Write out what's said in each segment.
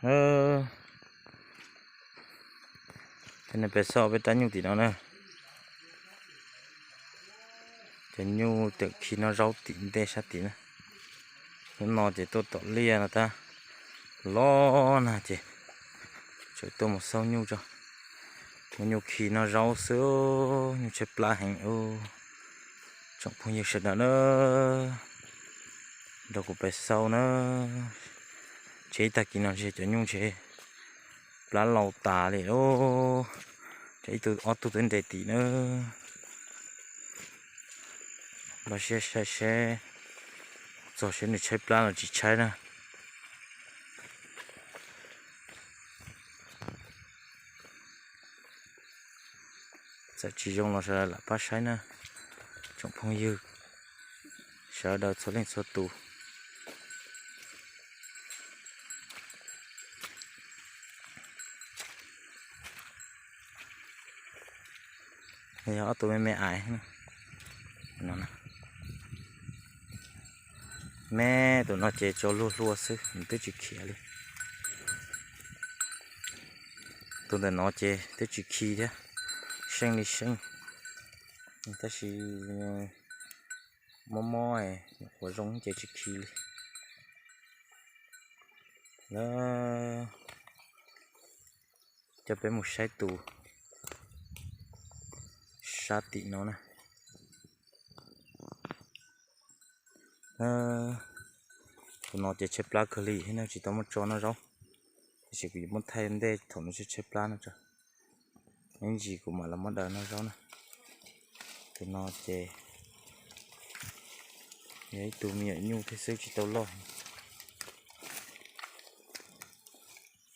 Peb nws pem xauj peb rab nyuj tim no na. Cov nyuj tseem khi noj zaub tim ntej sab tim na. Hnub no ces tuaj tom liaj no tab los nag ces tseem tuaj mus xauj nyuj tso. Muaj nyuj khi noj zaub xwb, nyuj tshaib plab heev. Tsoom phooj ywg sawv daws na, nrog kuv pem xauj na. Ntshe ib tag kis no ntshe cov nyuj ntshe plab laus tas li lauj. Ces ib tug ob tug twb nres tim na. Npaj siab saib seb txog seb nws tshaib plab los tsis tshaib na. Txawm tsis zoo los sawv daws lam pab saib na, tsoom phooj ywg sawv daws txhua leej txhua tus. Yog ob tug me me ais no. Me tus no ces tso luag hlua xwb, nws twb tsis khiav li. Tus ntawm no ces twb tsis khi thiab, seej li seej, tab sis mob mob, nyuam qhuav zoo ces tsis khi li. Lawm, coj peb mus saib tus sab tim no na. Tus no ces tshaib plab kawg li thiab na, tsis tau muab tso noj zaub, tab sis kuv yuav muab thaij ntej thaum nws tshaib tshaib plab no tso. Ib ntsis kuv mam los muab daws noj zaub na. Tus no ces yog ib tug me nyuam nyuj thiab xwb tsis tau loj.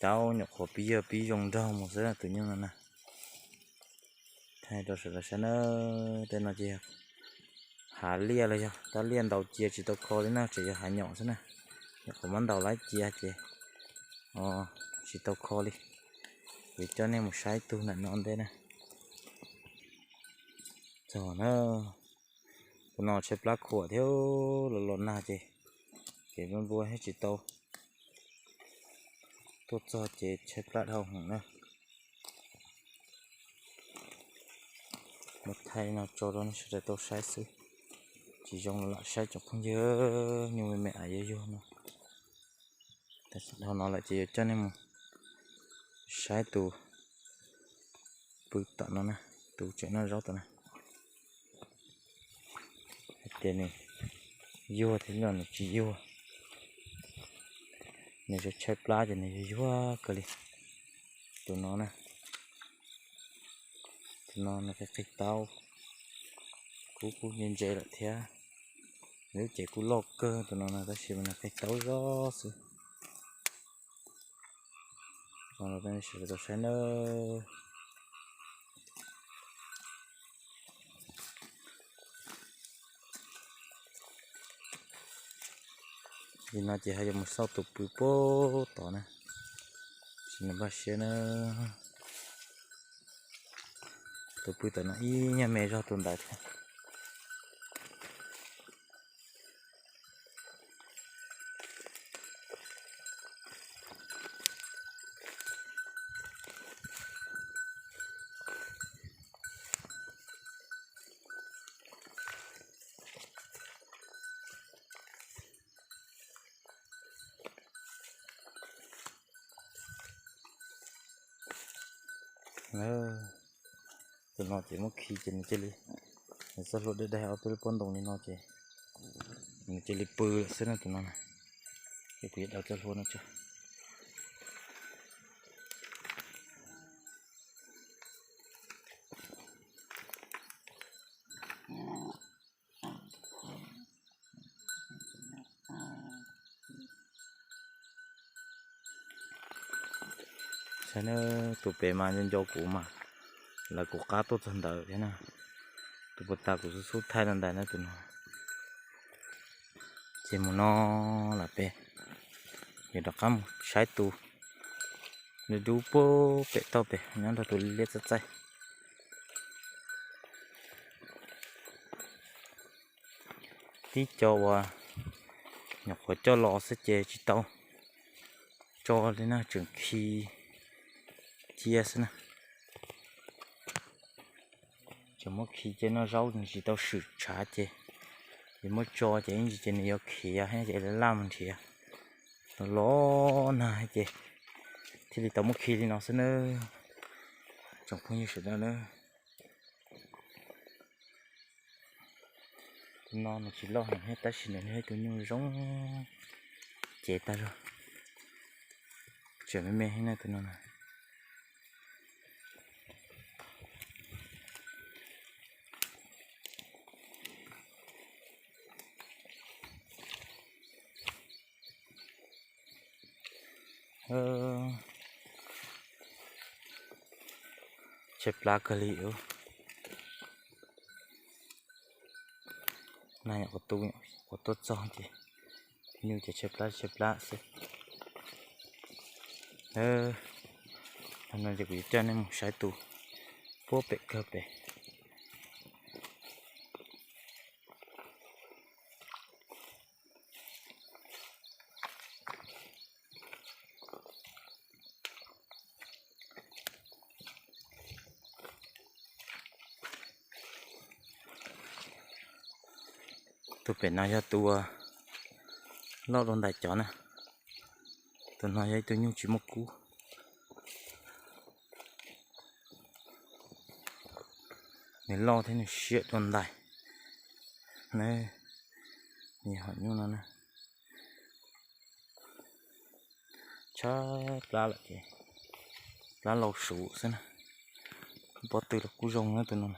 Cov nyuam qhuav pib yog pib zoo nraug mus xwb tus nyuj no na. Thaij rau sawv daws saib na, tej no ces hav liaj los yog tab liaj ntaus cia tsis tau kho li na, tseem yog hav nyom xwb na. Nyuam qhuav muab ntaus lawm cia ces tsis tau kho li. Kuv coj nej mus saib ib tug ntawm no ntej na. Txog na, tus no tshaib plab khuam thiab, los los nag ces kev npua thiab tsis tau. Tuaj txog ces tshaib plab dhau heev na. Muab thaij no tso rau nej sawv daws tau saib xwb, tsis zoo los lam saib tsoom phooj ywg, nyuj me me ais yuag yuag no. Dhau no lawm ces yuav coj nej mus saib tus pw tom no na, tus tseem noj zaub tom no. Hais tias nws yuag thiab los nws tsis yuag. Nws tshaib plab ces nws yuag yuag kawg li. Tus no na, tus no nws qig qig taub, kub kub ntse ntse lawm thiab. Nws lub cev kuj loj kawg tus no na, tab sis mas nws qig taub zog xwb. Sawv daws tau saib nawb. Li no ces ho yuav mus xauj tus pw puag tod na, sim npaj siab na. Tus pw tom no ib nyuag me zog tus ntawd thiab. Tus no ces muab khi ces nws cia li, nws txoj hlua dai dai ob peb lub pob ntoo li no ces nws cia li pw lawm xwb na tus no. Ces kuv yuav daws txoj hlua no tso. Saib na, tus pem mas nco nco kuv mas lawv kuv qab tuaj txog ntawd thiab na. Tus puag ta kuv xub xub thaij no ntag na tus no. Ces mus no lawm pem, yuav rov qab mus saib tus dub dub puag pem tauj pem nyob nrog tus liab txaij txaij. Tib co uas nyuam qhuav coj los xwb ces tsis tau, tso li na, tseem khi cia xwb na. Tseem muab khi cia noj zaub, tsis tau swm tshav ces yus muab tso ces ib ntsis ces nws yuav khiav ces laj mus nrhiav los los nag ces thiaj li tau muab khi li no xwb nawb. Tsoom phooj ywg sawv daws nawb, tus no nws tsis loj heev thiab tab sis nws yog ib tug nyuj zoo cev tag zog, tseem me me thiab na tus no na. Tshaib plab kawg li. Nag nyuam qhuav tu, nyuam qhuav tuaj txog ces nyuj ces tshaib plab tshaib plab xwb. Thaum no ces kuv yuav coj nej mus saib tus puag pem kawg pem. Tus pem no yog tus loj dua ntais cov na. Tus no yog ib tug nyuj tsis muaj kub. Nws loj thiab nws siab dua ntais. Nws hom nyuj no na, tshaib plab lawm ces plab laus suv xwb na. Pob tw los kuj zoo na tus no,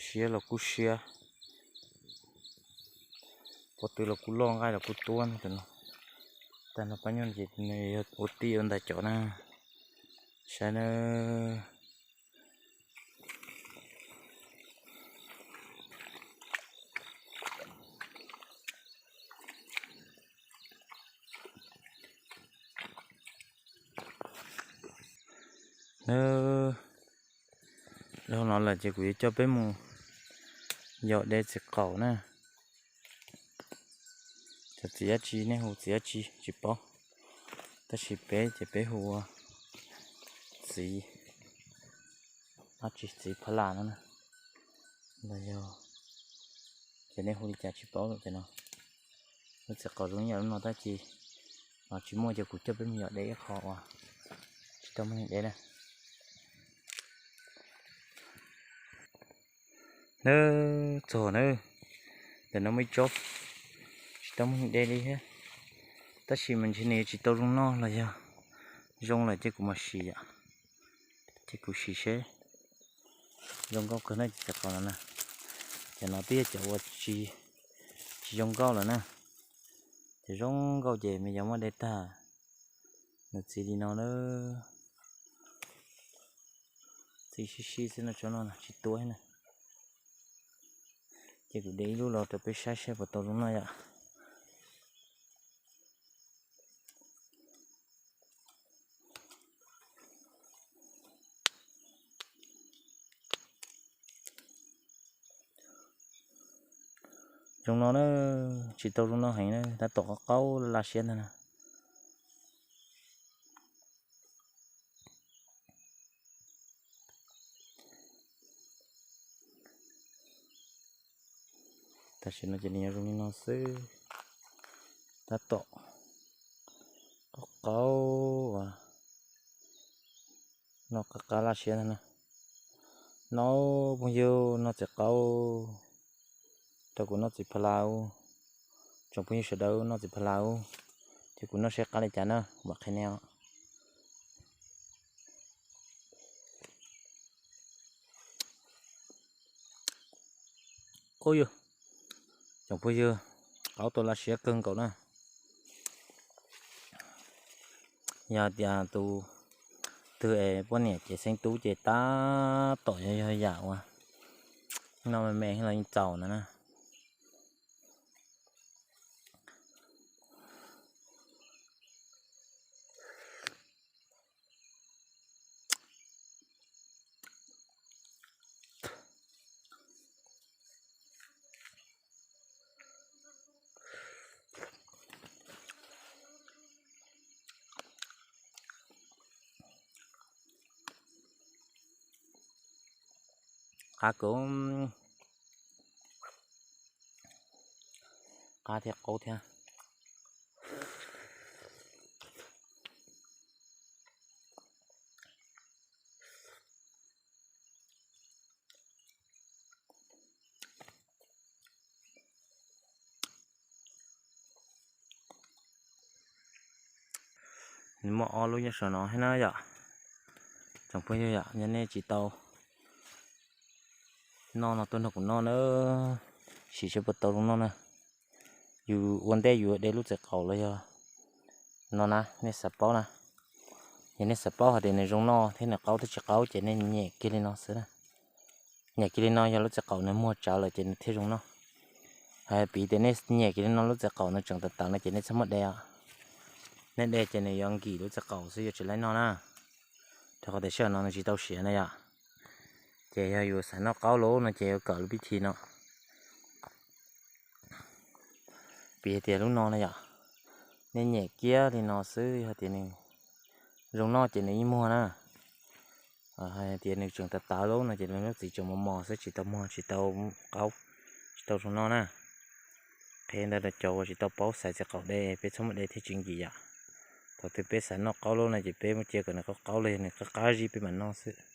siab los kuj siab, pob tw los kuj loj, nqaij los kuj tuab na tus no. Tag nrho pab nyuj ces nws yog ua tij ua ntais cov na, saib na. Dhau no lawm ces kuv yuav coj peb mus yos de txiv qaum na. Cov txiv dab tsi nej hu txiv dab tsi tsis paub, tab sis peb ces peb hu ua txiv dab tsi, txiv pha las no na, los yog ces nej hu li cas tsis paub lawm ces no. Lub txiv qaum zoo ib yam lub no tab sis tsis muaj ces kuv coj peb mus yos de ib qho uas tsis tau muaj neeg de na. Nawb, txog nawb, ntawm no muaj ib tsob tsis tau muaj neeg de li thiab, tab sis mas ntshe nws yuav tsis tau zoo noj los yog zoo lawm ces kuv mam sim yom, ces kuv sim seb. Zoo nkauj kawg na cov qaum no na, cov no twb yog cov uas tsis zoo nkauj lawm na, cov zoo nkauj ces me yuav muab de tag. Nws txiv li no na, txiv sib sib xwb no, tsob no tsis tuab na. Ces kuv de ib lub los rau peb saib saib puas tau zoo noj yom. Zoo no na, tsis tau zoo no heev na, tab tom qaub qaub laj siab ntag na. Tam sim no ces nws yuav zoo li no xwb, tab tom qaub qaub, noj qab qab laj siab ntag na. No phooj ywg, noj txiv qaub rau kuv noj txiv pha las. Tsoom phooj ywg sawv daws noj txiv pha las, ces kuv noj saib qab li cas na, mam qhia nej os. Ub yog, tsoom phooj ywg, qaub tau laj siab kawg nkaus na. Yog tias tus twg es poj niam ces xeeb tub ces tab tom yog yam uas noj me me los yeej txaus no na. Qab kawg, qab thiab qaub thiab. Nws muaj ob lub nyob saum no thiab na yom. Tsoom phooj ywg yom, yog nej tsis tau noj no tuaj nrog kuv noj na, sim seb puas tau zoo noj na. Yus ua ntej yus de lub txiv qaum los yog no na, nej xav paub na. Yog nej xav paub hais tias nws zoo noj thiab nws qaub thiab tsis qaub ces nej nyem kiag li no xwb na. Nyem kiag li no, yog lub txiv qaum nws muag tsawv lawm ces nws thiaj zoo noj. Hais piv tias nej nyem kiag li no lub txiv qaum nws tseem tawv tawv no ces nej txhob muab de os. Nej de ces nws yuav nkim lub txiv qaum xwb, yuav tsis laib noj na. Rau qhov tias sij hawm no nws tsis tau siav na yom. Ces yog yus xav noj qaub lawm no ces yuav kawm lub pib thi no. Piv hais tias lub no na yom, nej nyem kiag li no xwb, yog tias nws zoo noj ces nws yeej muag na. Hais tias nws tseem tawv tawv lawm no ces nws lub txiv tseem mos mos xwb, tsis tau muag, tsis tau qaub, tsis tau zoo noj na. Qhia ntawd rau cov uas tsis tau paub xaiv txiv qaum de, peb txhob muab de thiaj tsis nkim yom. Thaum twg peb xav noj qaub lawm no ces peb muab cia kom nws qaub qaub los yog nws qab qab zib peb mam noj xwb.